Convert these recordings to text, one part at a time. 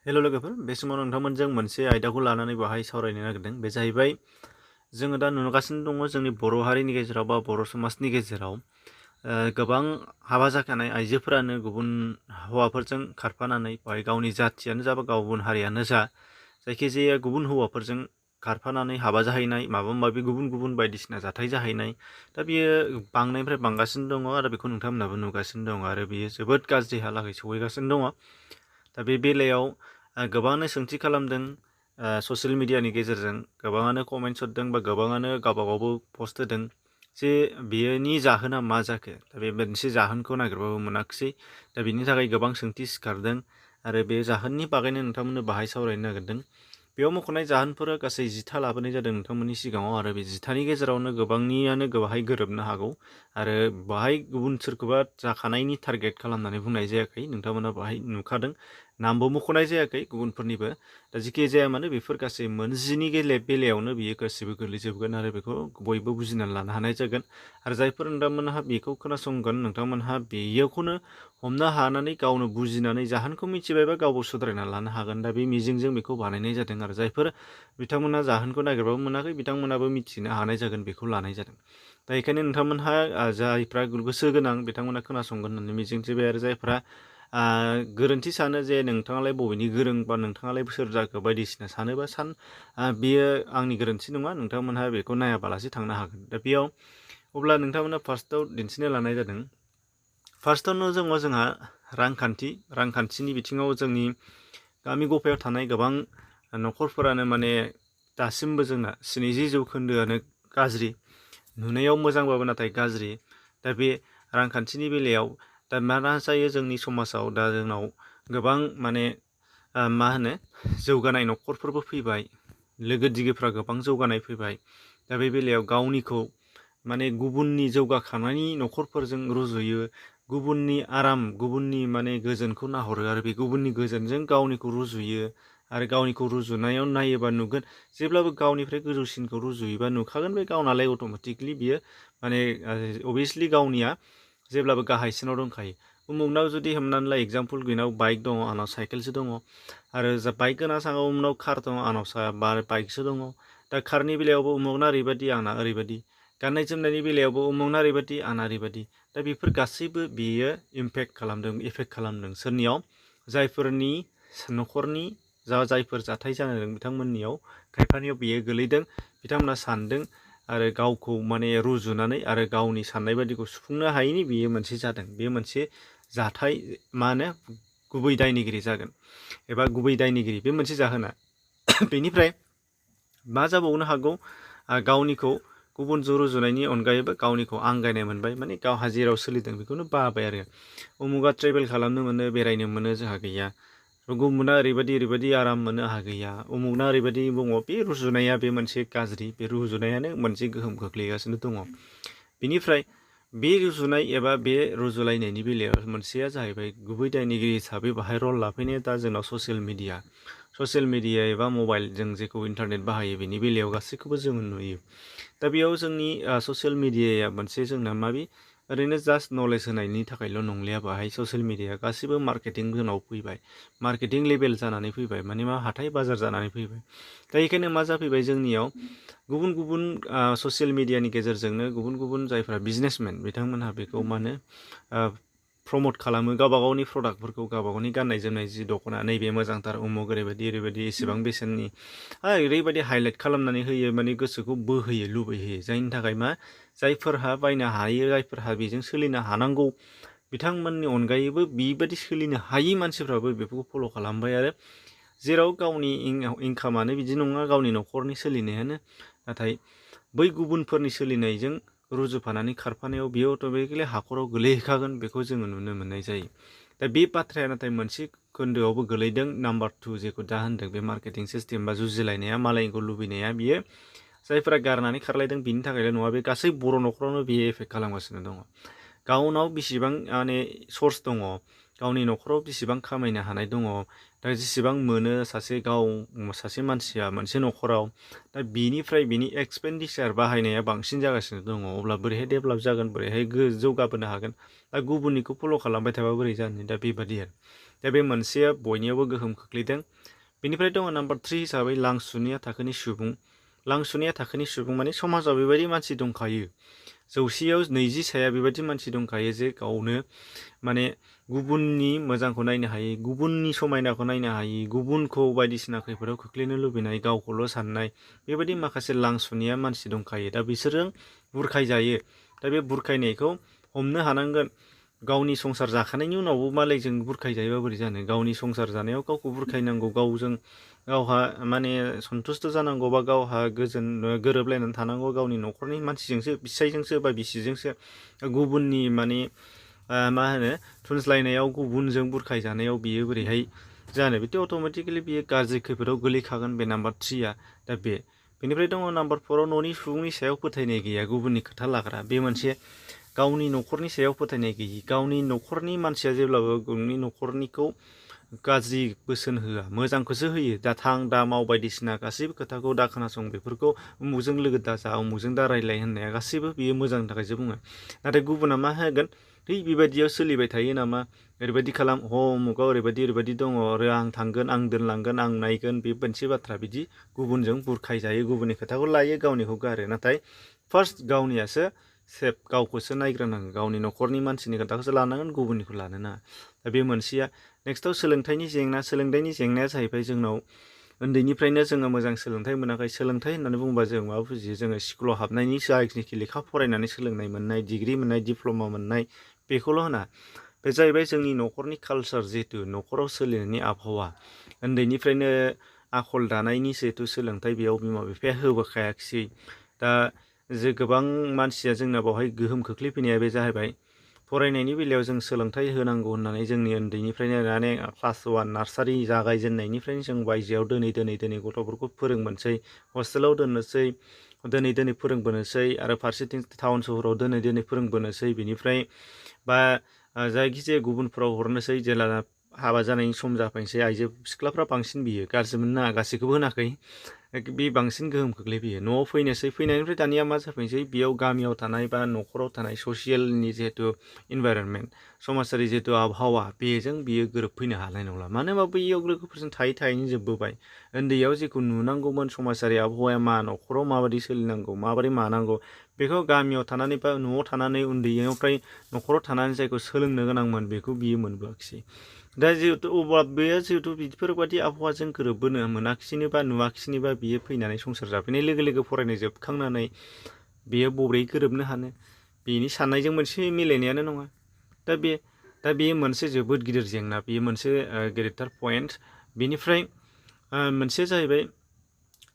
हेल' लोगोफोर, बे समाव नोंथांमोनजों मोनसे आयदाखौ लानानै बाहाय सावरायनो नागिरदों। बे जाहैबाय जोङो दा नुगासिनो दङ जोंनि बर' हारिनि गेजेराव बा बर' समाजनि गेजेराव गोबां हाबा जाखानाय आइजोफोरानो गुबुन हौवाफोरजों खारफानानै बाहाय गावनि जाथियानो जा बा गुबुन हारियानो जा जायखिजाया गुबुन हौवाफोरजों खारफानानै हाबा जाहैनाय माबा माबि गुबुन गुबुन बायदिसिना जाथाय जाहैनाय दा बियो बांनायनिफ्राय बांगासिनो दङ आरो बेखौ नोंथांमोनाबो नुगासिनो दङ आरो बियो जोबोद गाज्रिहालागै सहैगासिनो दङ। दा बे बेलायाव गोबाङानो सोंथि खालामदों ससियेल मिडियानि गेजेरजों, गोबाङानो कमेन्ट हरदों बा गोबाङानो गावबागावबो पस्ट होदों जे बेनि जाहोना मा जाखो। दा बे मोनसे जाहोनखौ नागिरबाबो मोनाखिसै। दा बिनि थाखाय गोबां सोंथि सिखारदों आरो बे जाहोननि बागैनो नोंथांमोननो बाहाय सावरायनो नागिरदों। बेयाव मख'नाय जाहोनफोरा गासै 10था लाबोनाय जादों नोंथांमोननि सिगाङाव आरो बे 10थानि गेजेरावनो गोबांनियानो बाहाय गोरोबनो हागौ आरो बाहाय गुबुन सोरखौबा जाखानायनि टारगेट खालामनानै बुंनाय जायाखै। नोंथांमोना बाहाय नुखादों, नामबो मख'नाय जायाखै गुबुनफोरनिबो। दा जिखि जाया मानो बेफोर गासै मोनजिनि बेलायावनो बियो गासिबो गोलैजोबगोन आरो बेखौ बयबो बुजिनानै लानो हानाय जागोन। आरो जायफोर नोंथांमोनहा बेखौ खोनासंगोन नोंथांमोनहा बेखौनो हमनो हानानै गावनो बुजिनानै जाहोनखौ मिथिबायबा गावबो सुद्रायना लानो हागोन। दा बे मिजिंजों बेखौ बानायनाय जादों आरो जायफोर बिथांमोनहा जाहोनखौ नागिरबाबो मोनाखै बिथांमोनाबो मिथिनो हानाय जागोन बेखौ लानाय जादों। दा बेखायनो नोंथांमोनहा जायफ्रा गोसो गोनां बिथांमोना खोनासंगोन होननानै मिजिंथिबाय आरो जायफ्रा गोरोन्थि सानो जे नोंथाङालाय बबेनि गोरों बा नोंथाङालाय सोर जाखो बायदिसिना सानोबा बेयो आंनि गोरोन्थि नङा, नोंथांमोनहा बेखौ नायाबालासे थांनो हागोन। दा बेयाव अब्ला नोंथांमोना फार्स्टआव दिन्थिनो लानाय जादों। फार्स्टआवनो जोंहा रांखान्थिनि बिथिङाव जोंनि गामि गफायाव थानाय गोबां न'खरफोरानो माने दासिमबो जोंना 70% गाज्रि, नुनायाव मोजांबाबो नाथाय गाज्रि। दा बे रांखान्थिनि बेलायाव दा मा जायो जोंनि समाजाव, दा जोंनाव गोबां माने जौगानाय न'खरफोरबो फैबाय, लोगो दिगिफ्रा गोबां जौगानाय फैबाय। दा बे बेलायाव गावनिखौ माने गुबुननि जौगाखांनायनि न'खरफोरजों रुजुयो, गुबुननि आराम गुबुननि माने गोजोनखौ नाहरो आरो बे गुबुननि गोजोनजों गावनिखौ रुजुयो आरो गावनिखौ रुजुनायाव नायोबा नुगोन जेब्लाबो गावनिफ्राय गोजौसिनखौ रुजुयोबा नुखागोन बे गावनालाय अट'मेटिकलि बियो माने अभियासलि गावनिया जेब्लाबो गाहायसिनाव दंखायो। उमुगनाव जुदि हमनानै ला एगजाम्पल बेनाव बाइक दङ, आंनाव साइकेलसो दङ आरो जा बाइक गोनां सानाव उनाव कार दङ, आंनाव बाइकसो दङ। दा कारनि बेलायावबो उमुगना ओरैबायदि आंना ओरैबायदि, गाननाय जोमनायनि बेलायावबो उमुगना ओरैबायदि आंना ओरैबायदि। दा बेफोर गासैबो बेयो एफेक्ट खालामदों सोरनियाव, जायफोरनि न'खरनि जायफोर जाथाय जादों बिथांमोननियाव खायफानियाव बेयो गोलैदों। बिथांमोना सानदों आरो गावखौ माने रुजुनानै आरो गावनि साननाय बायदिखौ सुफुंनो हायैनि बेयो मोनसे जादों। बे मोनसे जाथाय गुबै दायनिगिरि जागोन एबा गुबै दायनिगिरि बे मोनसे जाहोना। बेनिफ्राय मा जाबावनो हागौ, गावनिखौ गुबुनजों रुजुनायनि अनगायैबो गावनिखौ आंगायनाय मोनबाय, माने गावहा जेराव सोलिदों बेखौनो बाबाय आरो। उमुगा ट्रेभेल खालामनो मोनो, बेरायनो मोनो, जोंहा गैया। गुबुना ओरैबायदि आराम मोनो, आंहा गैया। उमुगना ओरैबायदि दङ। बे रुजुनाया बे मोनसे गाज्रि, बे रुजुनायानो मोनसे गोहोम खोख्लैगासिनो दङ। बेनिफ्राय बे रुजुनाय एबा बे रुजुलायनायनि बेलायाव मोनसेया जाहैबाय गुबै दायनिगिरि हिसाबै बाहाय रल लाफैनाया दा जोंनाव ससियेल मिडिया एबा मबाइल जों जेखौ इन्टारनेट बाहायो बेनि बेलायाव गासैखौबो जोङो नुयो। दा बेयाव जोंनि ससियेल मिडियाया मोनसे जोंना ओरैनो जास्ट नलेज होनायनि थाखायल' नंलिया। बाहाय ससियेल मिडिया गासैबो मार्केटिं जोंनाव फैबाय, मार्केटिं लेभेल जानानै फैबाय, माने हाथाय बाजार जानानै फैबाय। दा बेखायनो मा जाफैबाय जोंनियाव गुबुन गुबुन ससियेल मिडियानि गेजेरजोंनो गुबुन गुबुन जायफ्रा बिजनेसमेन बिथांमोनहा बेखौ प्रमट खालामो गावबा गावनि प्रडाक्टफोरखौ, गावबा गावनि गाननाय जोमनाय जि दख'ना नैबे मोजांथार, उमुग ओरैबायदि एसेबां बेसेननि ओरैबायदि हाइलाइट खालामनानै होयो, माने गोसोखौ बोहोयो, लुबैहोयो। जायनि थाखाय जायफोरहा बायनो हायो, जायफोरहा बेजों सोलिनो हानांगौ, बिथांमोननि अनगायैबो बेबायदि सोलिनो हायि मानसिफ्राबो बेफोरखौ फल' खालामबाय आरो जेराव गावनि इनकामानो बिदि नङा, गावनि न'खरनि सोलिनायानो, नाथाय बै गुबुनफोरनि सोलिनायजों रुजुफानानै खारफानायाव बियो अट'मेटिकेलि हाखराव गोलैहैखागोन, बेखौ जोङो नुनो मोननाय जायो। दा बे बाथ्राया नाथाय मोनसे खोन्दोआवबो गोलैदों, नाम्बार 2 जेखौ दा होनदों बे मार्केटिं सिस्टेम बा जुजिलायनाया, मालायनिखौ लुबैनाया, बियो जायफोरा गारनानै खारलायदों बिनि थाखायल' नङा, बे गासै बर' न'खरावनो बियो एफेक्ट खालामगासिनो दङ। गावनाव बेसेबां सर्स दङ, गावनि न'खराव बेसेबां खामायनो हानाय दङ, दा जेसेबां मोनो सासे मानसिया मोनसे न'खराव, दा बिनिफ्राय बिनि एक्सपेन्डिचार बाहायनाया बांसिन जागासिनो दङ। अब्ला बोरैहाय डेभेलप जागोन, बोरैहाय जौगाबोनो हागोन? दा गुबुननिखौ फल' खालामबाय थाबा बोरै जानो? दा बेबादि आरो दा बे मोनसेया बयनियावबो गोहोम खोख्लैदों। बेनिफ्राय दङ नाम्बार 3 हिसाबै लांसुनिया थाखोनि सुबुं। लांसुनिया थाखोनि सुबुं माने समाजाव बेबायदि मानसि दंखायो, 100याव 20 साया बेबायदि मानसि दंखायो जे गावनो माने गुबुननि मोजांखौ नायनो हायै, गुबुननि समायनाखौ नायनो हायै, गुबुनखौ बायदिसिना खैफोदाव खोख्लैनो लुबैनाय, गावखौल' साननाय, बेबायदि माखासे लांसुनिया मानसि दंखायो। दा बिसोरजों बुरखायजायो। दा बे बुरखायनायखौ हमनो हानांगोन। गावनि संसार जाखानायनि उनावबो मालायजों बुरखायजायोबा बोरै जानो? गावनि संसार जानायाव गावखौ बुरखायनांगौ, गावहा माने सन्थुस्थ' जानांगौ, बा गावहा गोरोबलायनानै थानांगौ गावनि न'खरनि मानसिजोंसो, फिसायजोंसो बा बिसिजोंसो। गुबुननि माने मा होनो थुनज्लायनायाव, गुबुनजों बुरखायजानायाव बियो बोरैहाय जानो? बेथ' अट'मेटिकेलि बियो गाज्रि खैफोदाव गोलैखागोन, बे नाम्बार 3आ। दा बेनिफ्राय दङ नाम्बार 4आव न'नि सुबुंनि सायाव फोथायनाय गैया, गुबुननि खोथा लाग्रा। बे मोनसे गावनि न'खरनि सायाव फोथायनाय गैयि, गावनि न'खरनि मानसिया जेब्लाबो गावनि न'खरनिखौ गाज्रि बोसोन होआ, मोजांखौसो होयो। दा थां दा माव बायदिसिना गासैबो खोथाखौ दा खोनासं, बेफोरखौ उमुजों लोगो दा जा, उमुजों दा रायज्लाय होननाया गासैबो बियो मोजांनि थाखायसो बुङो। नाथाय गुबुना मा होगोन? बेबायदियाव सोलिबाय थायो नामा? ओरैबायदि खालाम, उमुगाव ओरैबायदि दङ, आरो आं थांगोन, आं दोनलांगोन, आं नायगोन, बे मोनसे बाथ्रा। बिदि गुबुनजों बुरखायजायो, गुबुननि खोथाखौ लायो, गावनिखौ गारो। नाथाय फार्स्ट गावनियासो सेफ, गावखौसो नायग्रोनांगौ, गावनि न'खरनि मानसिनि खोथाखौसो लानांगोन, गुबुननिखौ लानो नाङा। दा बे मोनसेया। नेक्स्टआव सोलोंथाइनि जेंना। सोलोंथाइनि जेंनाया जाहैबाय जोंनाव उन्दैनिफ्रायनो जोङो मोजां सोलोंथाइ मोनाखै। सोलोंथाइ होननानै बुङोबा जों मा बुजियो? जोङो स्कुलाव हाबनायनि जाखिनिखि लेखा फरायनानै सोलोंनाय मोननाय, डिग्रि मोननाय, डिप्ल'मा मोननाय, बेखौल' होना। बे जाहैबाय जोंनि न'खरनि कालसार, जिहेतु न'खराव सोलिनायनि आबहावा, उन्दैनिफ्रायनो आखल दानायनि जिहेतु सोलोंथाइ, बेयाव बिमा बिफाया होबोखायाखिसै। दा गोबां मानसिया जोंना बेवहाय गोहोम खोख्लैफैनाया बे जाहैबाय फरायनायनि बेलायाव जों सोलोंथाइ होनांगौ होननानै जोंनि उन्दैनिफ्रायनो माने क्लास 1 नार्सारि जागायजेननायनिफ्रायनो जों बायजोआव दोनै गथ'फोरखौ फोरोंबोनोसै, हस्टेलाव दोननोसै, दोनै फोरोंबोनोसै, आरो फारसेथिं टाउन सहराव दोनै फोरोंबोनोसै, बिनिफ्राय बा जायखिजाया गुबुनफोराव हरनोसै। जेला हाबा जानायनि सम जाफैनोसै, आइजो सिख्लाफ्रा बांसिन बियो, गाज्रि मोननो नाङा, गासैखौबो होनाखै, बे बांसिन गोहोम खोख्लैफैयो। न'आव फैनोसै, फैनायनिफ्राय दानिया मा जाफैनोसै? बेयाव गामियाव थानाय बा न'खराव थानाय ससियेलनि जिहेतु इनभाइरनमेन्ट, समाजारि जिहेतु आबहावा, बेजों बियो गोरोबफैनो हानाय नंला। मानो होनबा बैयाव लोगोफोरजों थायैनो जोबबोबाय। उन्दैयाव जेखौ नुनांगौमोन, समाजारि आबहावाया मा, न'खराव माबायदि सोलिनांगौ, माबोरै मानांगौ, बेखौ गामियाव थानानै बा न'आव थानानै, उन्दैनिफ्राय न'खराव थानानै जायखौ सोलोंनो गोनांमोन, बेखौ बियो मोनबोआखिसै। दा जिहेतु बेफोरबायदि आबहावाजों गोरोबबोनो मोनाखिसैनोबा नुवाखिसैनोबा, बियो फैनानै संसार जाफैनाय लोगो लोगो फरायनाय जोबखांनानै बेयो बोरै गोरोबनो हानो? बेनि साननायजों मोनसे मिलायनायानो नङा। दा बेयो मोनसे जोबोद गिदिर जेंना, बेयो मोनसे गेदेरथार पइन्ट। बेनिफ्राय मोनसेया जाहैबाय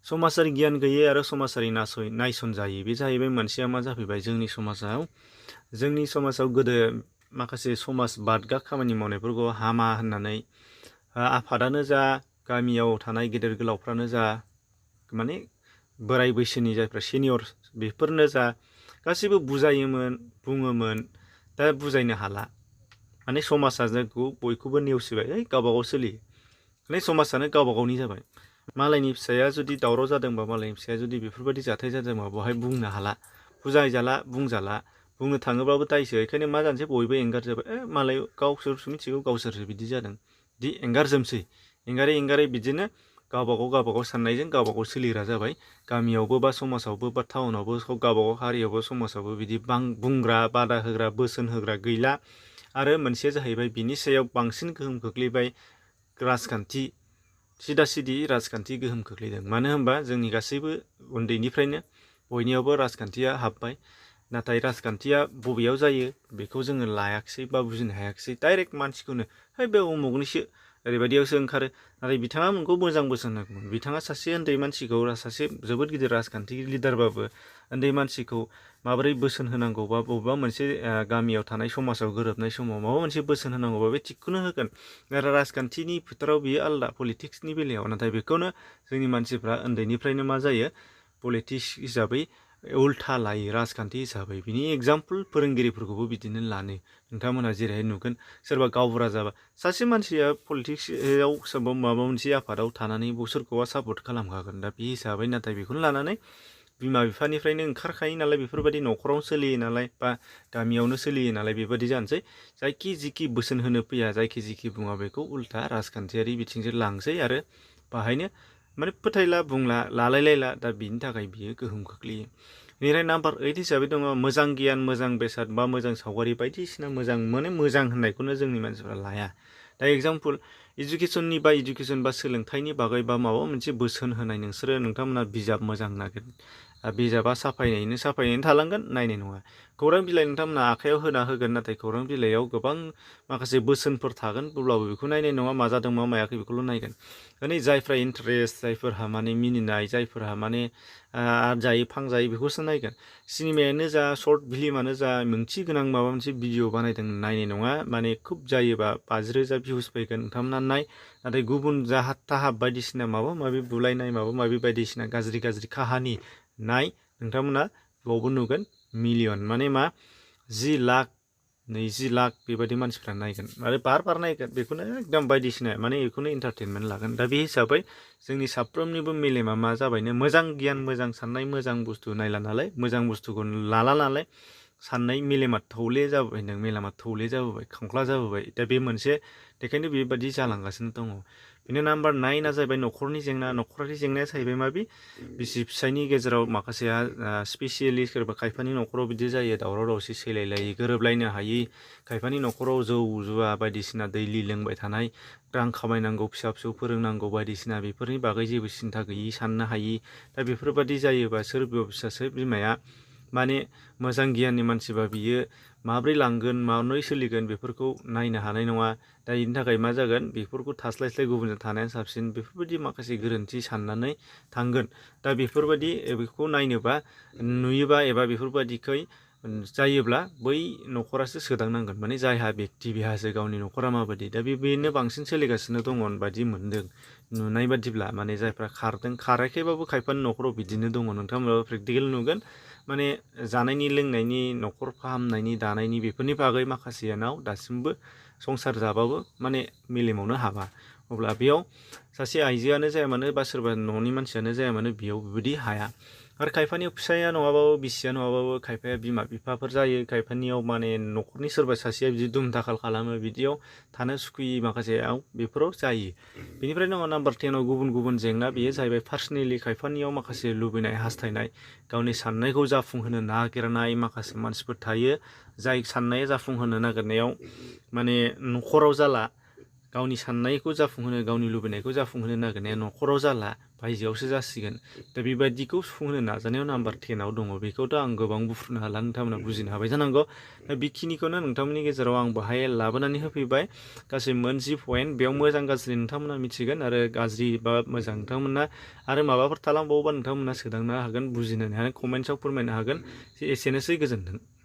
समाजारि गियान गैयै आरो समाजारि नायसनजायै। बे जाहैबाय मोनसेया मा जाफैबाय? जोंनि समाजाव गोदो माखासे समाज बादगा खामानि मावनायफोरखौ हामा होननानै आफादानो जा, गामियाव थानाय गेदेर गोलावफ्रानो जा, माने बोराय बैसोनि जायफ्रा सिनियर, बेफोरनो जा, गासैबो बुजायोमोन, बुङोमोन। दा बुजायनो हाला, माने समाजा जोंखौ बयखौबो नेवसिबाय, गावबा गाव सोलियो, माने समाजानो गावबा गावनि जाबाय। मालायनि फिसाया जुदि दावराव जादोंबा, मालायनि फिसाया जुदि बेफोरबायदि जाथाय जादोंबा, बेवहाय बुंनो हाला, बुजायजाला, बुंजाला, बुंनो थाङोब्लाबो दायसो। बेखायनो मा जानोसै? बयबो एंगारजोबाय, मालाय गावसोरसो मिथिगौ, गावसोरसो बिदि जादों, बिदि एंगारजोबसै। एंगारै बिदिनो गावबागाव साननायजों गावबागाव सोलिग्रा जाबाय। गामियावबो बा समाजावबो बा टाउनावबो, गावबागाव हारियावबो समाजावबो बिदि बुंग्रा, बादा होग्रा, बोसोन होग्रा गैला। आरो मोनसेया जाहैबाय बिनि सायाव बांसिन गोहोम खोख्लैबाय राजखान्थि, सिदा सिदि राजखान्थि गोहोम खोख्लैदों। मानो होनबा जोंनि गासैबो उन्दैनिफ्रायनो बयनियावबो राजखान्थिया हाबबाय। नाथाय राजखान्थिया बबेयाव जायो बेखौ जोङो लायाखिसै बा बुजिनो हायाखिसै। डाइरेक्ट मानसिखौनो बे उमुगनिसो, ओरैबायदियावसो ओंखारो। नाथाय बिथाङा नोंखौ मोजां बोसोन होनांगौमोन। बिथाङा सासे उन्दै मानसिखौ, सासे जोबोद गिदिर राजखान्थि लिडारबाबो उन्दै मानसिखौ माबोरै बोसोन होनांगौ, बा बबेबा मोनसे गामियाव थानाय समाजाव गोरोबनाय समाव माबा मोनसे बोसोन होनांगौबा बे थिगखौनो होगोन। राजखान्थिनि फोथाराव बियो आलादा, पलिटिक्सनि बेलायाव। नाथाय बेखौनो जोंनि मानसिफ्रा उन्दैनिफ्रायनो मा जायो? पलिटिक्स हिसाबै उल्था लायो, राजखान्थि हिसाबै। बिनि एगजामपोल फोरोंगिरिफोरखौबो बिदिनो लानो। नोंथांमोनहा जेरैहाय नुगोन, सोरबा गावबुरा जाबा, सासे मानसिया पलिटिक्सआव सोरबा माबा मोनसे आफादाव थानानै सोरखौबा सापर्ट खालामखागोन। दा बे हिसाबै नाथाय बेखौनो लानानै बिमा बिफानिफ्रायनो ओंखारखायो नालाय बेफोरबायदि न'खरावनो सोलियो नालाय बा गामियावनो सोलियो नालाय बेबायदि जानोसै जायखि जिखि बोसोन होनो फैया जायखि जिखि बुङा बेखौ उल्था राजखान्थियारि बिथिंजों लांसै आरो बाहायनो माने फोथायला बुंला लालायलायला दा बिनि थाखाय बियो गोहोम खोख्लैयो। बेनिफ्राय नाम्बार 8 हिसाबै दङ मोजां गियान मोजां बेसाद बा मोजां सावगारि बायदिसिना मोजां माने मोजां होननायखौनो जोंनि मानसिफ्रा लाया। दा एगजामपोल इडुकेसननि बा इडुकेसन बा सोलोंथाइनि बागै बा माबा मोनसे बोसोन होनाय नोंथांमोना बिजाब मोजां नागिर बिजाबा साफायनायनो थालांगोन नायनाय नङा। खौरां बिलाइ नोंथांमोना आखायाव होना होगोन नाथाय खौरां बिलाइयाव गोबां माखासे बोसोनफोर थागोन अब्लाबो बेखौ नायनाय नङा मा जादों मा मायाखै बेखौल' नायगोन। माने जायफ्रा इन्टारेस्ट जायफोरहा माने मिनिनाय जायफोरहा माने जायो फांजायो बेखौसो नायगोन। सिनेमायानो जा सर्ट फिल्मानो जा ओंथि गोनां माबा मोनसे भिडिअ बानायदों नायनाय नङा माने खुब जायोबा 5,000 भिउस फैगोन नोंथांमोना नाय नाथाय गुबुन जाहाब थाहाब बायदिसिना माबा माबि बुलायनाय माबा माबि बायदिसिना गाज्रि गाज्रि काहानि नाय नोंथांमोना बावबो नुगोन मिलियन माने मा 10 लाख 20 लाख बेबायदि मानसिफ्रा नायगोन आरो बार नायगोन बेखौनो एकदम बायदिसिना माने बेखौनो इन्टारटेनमेन्ट लागोन। दा बे हिसाबै जोंनि साफ्रोमनिबो मेलेमा मा जाबायनो मोजां गियान मोजां साननाय मोजां बुस्थु नायला नालाय मोजां बुस्थुखौ लाला नालाय साननाय मेलेमा थौले जाबोबाय मेलेमा थौले जाबोबाय खांख्ला जाबोबाय दा बे मोनसे बेखायनो बेबायदि जालांगासिनो दङ। बिनि नाम्बार 9 जाहैबाय न'खरनि जेंना न'खरारि जेंनाया जाहैबाय माबि बिसि फिसायनि गेजेराव माखासेया स्पेसियेलि सोरबा खायफानि न'खराव बिदि जायो दावराव दावसि सैलायलायि गोरोबलायनो हायि खायफानि न'खराव जौ जुवा बायदिसिना दैलि लोंबाय थानाय रां खामायनांगौ फिसा फिसौ फोरोंनांगौ बायदिसिना बेफोरनि बागै जेबो सिन्था गैयि साननो हायि दा बेफोरबायदि जायोबा सोर फिसासो बिमाया माने मोजां गियाननि मानसिबा बियो माब्रै लांगोन माब्रै सोलिगोन बेफोरखौ नायनो हानाय नङा। दा बेनि थाखाय मा जागोन बेफोरखौ थास्लायस्लाय गुबुनजों थानाया साबसिन बेफोरबायदि माखासे गोरोन्थि साननानै थांगोन। दा बेफोरबायदि बेखौ नायनोबा नुयोबा एबा बेफोरबायदिखै जायोब्ला बै न'खरासो सोदांनांगोन माने जायहा बेक्ति बेहासो गावनि न'खरा माबायदि दा बेनो बांसिन सोलिगासिनो दङ बायदि मोनदों नुनाय बादिब्ला माने जायफ्रा खाराखैबाबो खायफानि न'खराव बिदिनो दङ नोंथांमोनाबो प्रेक्टिकेल नुगोन माने जानायनि लोंनायनि न'खर फाहामनायनि दानायनि बेफोरनि बागै माखासेनाव दासिमबो संसार जाबाबो माने मेलेमावनो हाबा अब्ला बेयाव सासे आइजोआनो जाया मानो बा सोरबा न'नि मानसियानो जाया मानो बेयाव बेबायदि हाया। आरो खायफानि फिसाया नङाबाबो बिसिया नङाबाबो खायफाया बिमा बिफाफोर जायो खायफानियाव माने न'खरनि सोरबा सासेया बिदि दुम दाखाल खालामो बिदियाव थानो सुखुयि माखासेयाव बेफोराव जायो। बेनिफ्राय दङ नाम्बार 10 गुबुन गुबुन जेंना बेयो जाहैबाय पार्सनेलि खायफानियाव माखासे लुबैनाय हास्थायनाय गावनि साननायखौ जाफुंहोनो नागिरनाय माखासे मानसिफोर थायो जाय साननाया जाफुंहोनो नागिरनायाव माने न'खराव जाला गावनि साननायखौ जाफुंहोनो गावनि लुबैनायखौ जाफुंहोनो नागिरनाया न'खराव जाला बायजोआवसो जासिगोन। दा बेबायदिखौ सुफुंहोनो नाजानायाव नाम्बार 10 दङ बेखौथ' आं गोबां बुफ्रुनो हाला नोंथांमोना बुजिनो हाबाय जानांगौ। दा बेखिनिखौनो नोंथांमोननि गेजेराव आं बाहाय लाबोनानै होफैबाय गासै मोन 10 पइन्ट बेयाव मोजां गाज्रि नोंथांमोना मिथिगोन आरो गाज्रि बा मोजां नोंथांमोना आरो माबाफोर थालांबावोबा नोंथांमोना सोदांनो हागोन बुजिनो हागोन कमेन्ट्सआव फोरमायनो हागोन एसेनोसै गोजोन्थों।